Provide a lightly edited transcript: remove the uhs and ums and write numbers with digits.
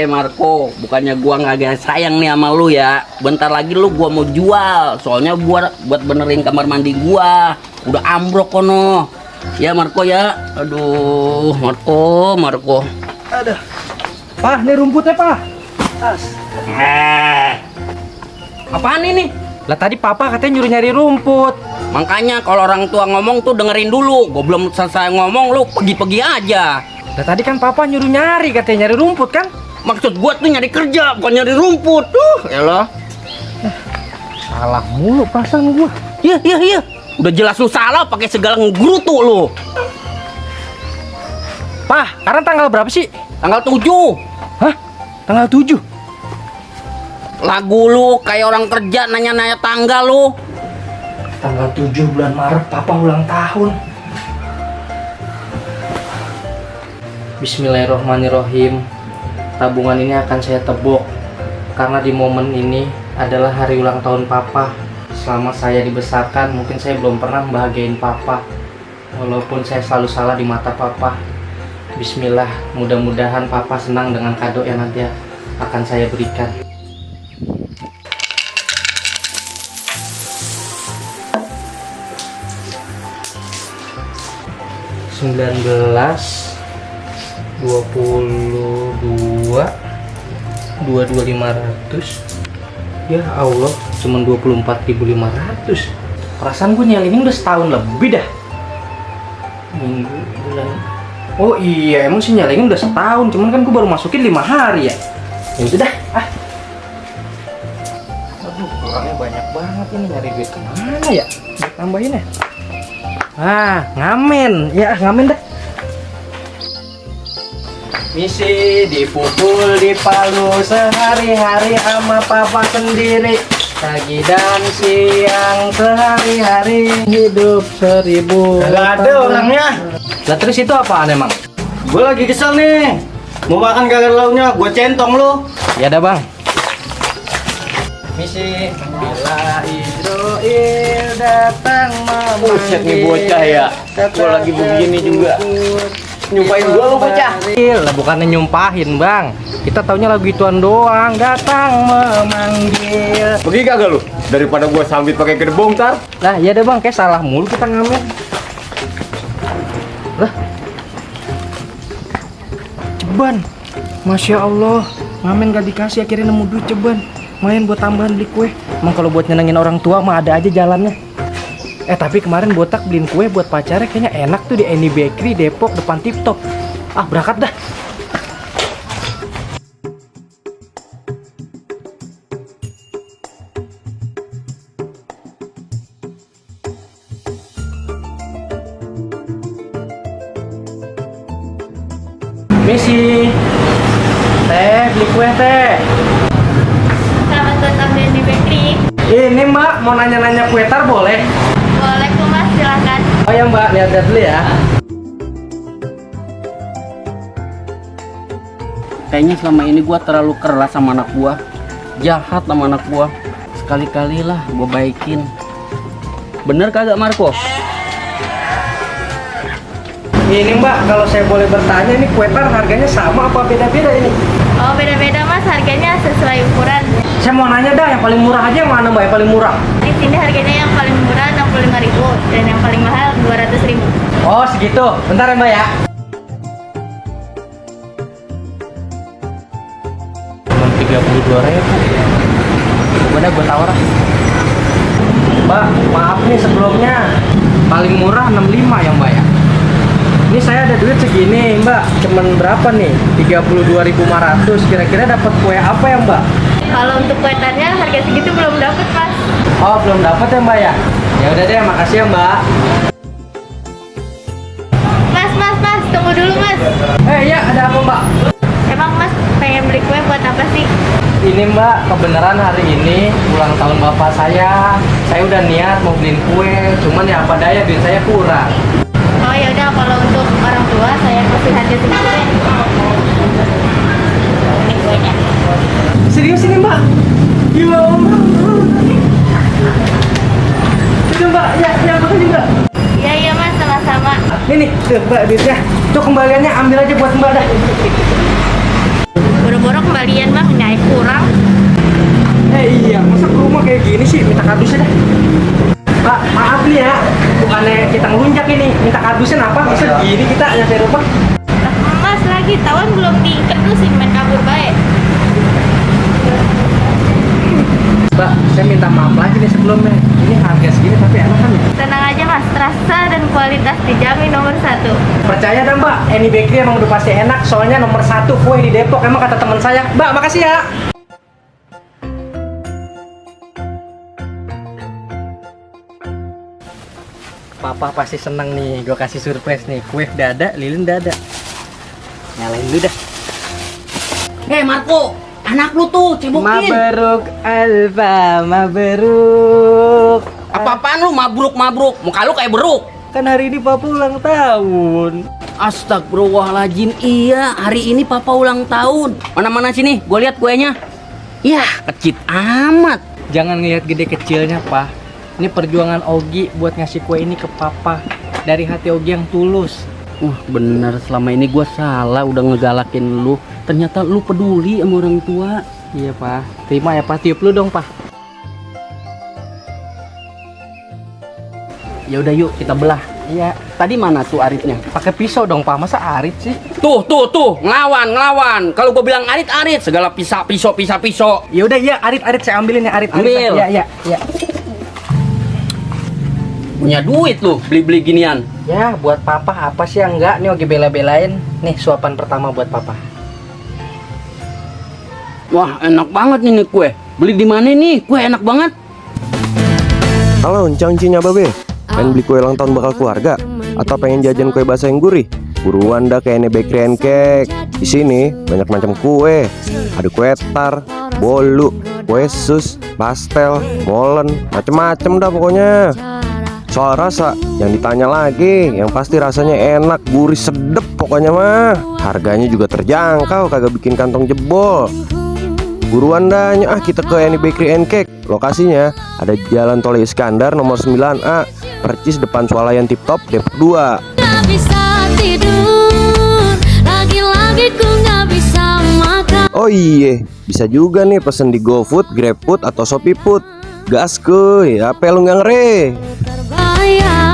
Marco, bukannya gua nggak sayang nih sama lu ya. Bentar lagi lu gua mau jual. Soalnya gua buat benerin kamar mandi gua. Udah ambruk kono. Ya Marco ya. Aduh, Marco. Ada. Pak, ini rumputnya, Pak. Apaan ini? Lah tadi Papa katanya nyuruh nyari rumput. Makanya kalau orang tua ngomong tuh dengerin dulu. Gua belum selesai ngomong lu pergi-pergi aja. Lah tadi kan Papa nyuruh nyari, katanya nyari rumput kan? Maksud gua tuh nyari kerja, bukan nyari rumput. Elah. Salah mulu perasaan gua. Iya. Udah jelas lu salah pakai segala ngegerutu lu. Pak, sekarang tanggal berapa sih? Tanggal 7. Hah? Tanggal 7? Lagu lu kayak orang kerja nanya-nanya tanggal lu. Tanggal 7 bulan Maret Papa ulang tahun. Bismillahirrahmanirrahim. Tabungan ini akan saya tebok karena di momen ini adalah hari ulang tahun Papa. Selama saya dibesarkan, mungkin saya belum pernah membahagiain Papa, walaupun saya selalu salah di mata Papa. Bismillah, mudah-mudahan Papa senang dengan kado yang nanti akan saya berikan. $19 22 500. Ya Allah, cuman 24.500. Perasaan gue nyelingin udah setahun lebih dah. Minggu, bulan. Oh iya, emang sih nyelingin udah setahun, cuman kan gue baru masukin 5 hari ya. Ya udah dah, Aduh, kurangnya banyak banget ini, nyari duit kemana ya? Buat tambahin ya. Ngamen. Ya, ngamen dah. Misi dipukul di palu sehari-hari sama Papa sendiri. Pagi dan siang sehari-hari hidup 1000. Gak ada orangnya. Lah terus itu apaan emang? Gue lagi kesel nih. Mau makan gagal lauknya, gue centong lu. Ya ada bang. Misi bila Israel datang memanggil. Buset nih bocah ya. Gue lagi begini juga. Nyumpahin gue lu bocah. Lah bukannya nyumpahin bang. Kita taunya lagu ituan doang. Datang memanggil. Pergi kagak lu? Daripada gue sambit pakai gerbong ntar. Nah iya deh bang, kayak salah mulu kita ngamen. Lah ceban. Masya Allah, ngamen gak dikasih, akhirnya nemu duit ceban. Main buat tambahan beli kue. Emang kalau buat nyenengin orang tua mah ada aja jalannya. Tapi kemarin botak beliin kue buat pacarnya, kayaknya enak tuh di Any Bakery Depok depan Tip Top. Berangkat dah. Misi, beli kue teh. Selamat datang di Any Bakery. Ini mbak, mau nanya-nanya kue tar boleh? Boleh kok mas, silakan. Oh ya mbak, lihat-lihat dulu ya. Kayaknya selama ini gua terlalu keras sama anak gua. Jahat sama anak gua. Sekali-kali lah gua baikin. Bener kagak Marco? Ini mbak, kalau saya boleh bertanya, ini kue tar harganya sama apa beda-beda ini? Oh beda-beda mas, harganya sesuai ukuran. Saya mau nanya dah, yang paling murah aja yang mana mbak, yang paling murah? Di sini harganya yang paling murah 65.000 dan yang paling mahal 200.000. Oh segitu, bentar ya mbak ya. Cuma 32.000. Coba dah gue tawar. Mbak, maaf nih sebelumnya. Paling murah 65 ya mbak ya. Ini saya ada duit segini mbak, cuman berapa nih? 32.500. Kira-kira dapat kue apa ya mbak? Kalau untuk kue tarnya harga segitu belum dapat mas. Oh belum dapat ya mbak ya? Ya udah deh, makasih ya mbak. Mas, tunggu dulu mas. Ya ada apa mbak? Emang mas pengen beli kue buat apa sih? Ini mbak, kebenaran hari ini ulang tahun bapak saya. Saya udah niat mau beliin kue, cuman ya apa daya duit saya kurang. Oh ya udah, kalau untuk orang tua saya kasih harga segitu deh. Ini kuenya. Serius ini mbak? Ya Allah. Itu mbak, ya makasih mbak. Iya mas, sama-sama. Nih tuh mbak duitnya. Tuh kembaliannya ambil aja buat mbak dah. kembalian mah naik kurang. Iya, masa ke rumah kayak gini sih, minta kardusnya dah. Pak, maaf nih ya, bukannya kita ngelunjak ini, minta kardusnya apa? Masa gini kita nyampe rumah? Mas lagi tawan belum dikedusin main kabur baik. Mbak, saya minta maaf lagi nih sebelumnya. Ini harga segini tapi enak kan ya? Tenang aja mas, rasa dan kualitas dijamin nomor 1. Percaya dah Mbak, Any Bakery emang udah pasti enak. Soalnya nomor 1 kue di Depok, emang kata teman saya. Mbak, makasih ya. Papa pasti seneng nih, gue kasih surprise nih. Kue udah ada, lilin udah ada. Nyalain dulu dah. Hei Marco, anak lu tuh cebokin. Mabruk Alfa, mabruk. Apa-apaan lu mabruk? Muka lu kayak beruk. Kan hari ini Papa ulang tahun. Astagfirullahaladzim, iya hari ini papa ulang tahun. Mana-mana sini, gue lihat kuenya. Yah, kecil amat. Jangan ngelihat gede kecilnya, Pak. Ini perjuangan Ogi buat ngasih kue ini ke Papa. Dari hati Ogi yang tulus. Bener, selama ini gue salah udah ngegalakin lu. Ternyata lu peduli sama orang tua. Iya, Pak. Terima ya, Pak. Tiup lu dong, Pak. Ya udah yuk kita belah. Iya. Tadi mana tuh aritnya? Pakai pisau dong, Pak. Masa arit sih? Tuh, ngelawan. Kalau gue bilang arit, segala pisau. Ya udah, iya, arit saya ambilin ya, arit. Ambil. Iya. Punya duit lu beli ginian. Ya, buat Papa apa sih yang enggak? Nih Ogi bela-belain. Nih suapan pertama buat Papa. Wah, enak banget nih kue. Beli di mana nih? Kue enak banget. Halo, Cinya Babe. Pengen beli kue ulang tahun bakal keluarga atau pengen jajan kue basah yang gurih? Buruan dah ke Any Bakery and Cake. Di sini banyak macam kue. Ada kue tar, bolu, kue sus, pastel, molen, macem-macem dah pokoknya. Soal rasa, yang ditanya lagi, yang pasti rasanya enak, gurih, sedep pokoknya mah. Harganya juga terjangkau, kagak bikin kantong jebol. Buruan dah, kita ke Any Bakery and Cake. Lokasinya ada Jalan Tol Iskandar nomor 9A, percis depan Swalayan Tip Top, Depok 2. Gak bisa tidur, lagi-lagi ku gak bisa makan. Oh iya, bisa juga nih pesen di GoFood, GrabFood, atau Shopee Food. Gas kuy, apa lu nggak ngeri? Terbayang